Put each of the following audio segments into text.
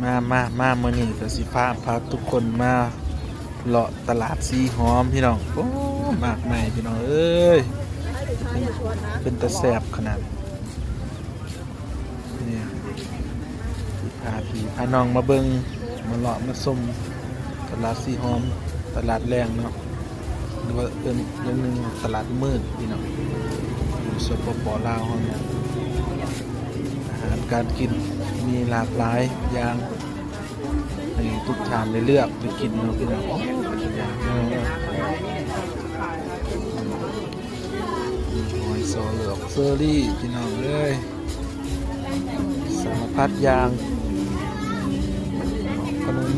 ມາ ມາ ມາ ມື້ນີ້ກໍຊິພາ ພາທຸກຄົນມາເລາະຕະຫຼາດສີຫອມພີ່ນ້ອງ. ໂອ້ ໝາກໄມ້ພີ່ນ້ອງເອີຍ ເປັນ ເປັນຕາແຊບຂະໜາດ. ນີ້ ພາພີ່ພານ້ອງມາເບິ່ງ ມາເລາະມາຊົມຕະຫຼາດສີຫອມ ຕະຫຼາດແລງເນາະ ຫຼືວ່າເອີ້ນຢ່າງໜຶ່ງວ່າຕະຫຼາດມືດພີ່ນ້ອງ ຢູ່ ສປປ ລາວເຮົານີ້. ອາຫານການກິນມີຫຼາກຫຼາຍຢ່າງ ໃຫ້ທຸກທ່ານໄດ້ເລືອກໄດ້ກິນເນາະພີ່ນ້ອງ. ໂອ້ ເປັນຕາຢາກເນາະ ຫອຍສໍ່ ເຫຼືອກ ເຊີຣີພີ່ນ້ອງເອີຍ ສາລະພັດຢ່າງ ຂະໜົມ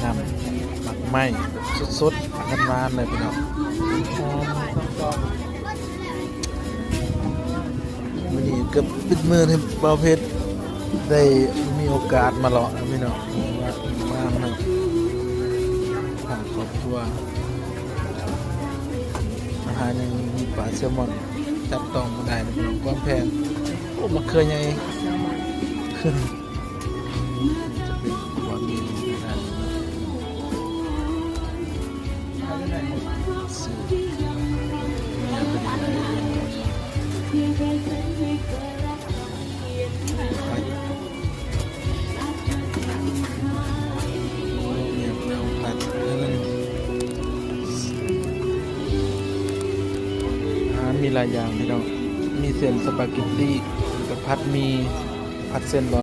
ນ້ຳໝາກໄມ້ແບບສົດໆ ຫວານໆ ເລີຍພີ່ນ້ອງ ຫອມ. ມື້ນີ້ກໍເປັນມື້ທີ່ບ່າວເພັດໄດ້ມີໂອກາດມາເລາະນຳພີ່ນ້ອງ ວ່າງໆ ເນາະ ທາງຄອບຄົວ ອາຫານຍັງມີປາແຊລມອນ ຈັບຕ້ອງບໍ່ໄດ້ນະພີ່ນ້ອງ ຄວາມແພງ. ໂອ້ ໝາກເຂືອໃຫຍ່ ຈະເປັນຕົວເມນູທາງດ້ານນີ້ເນາະ ຊື້ ອາຫານມີຫຼາຍຢ່າງພີ່ນ້ອງ ມີເສັ້ນສະປາເກັດຕີ ແລ້ວກໍຜັດໝີ່ ຜັດເສັ້ນ ລອ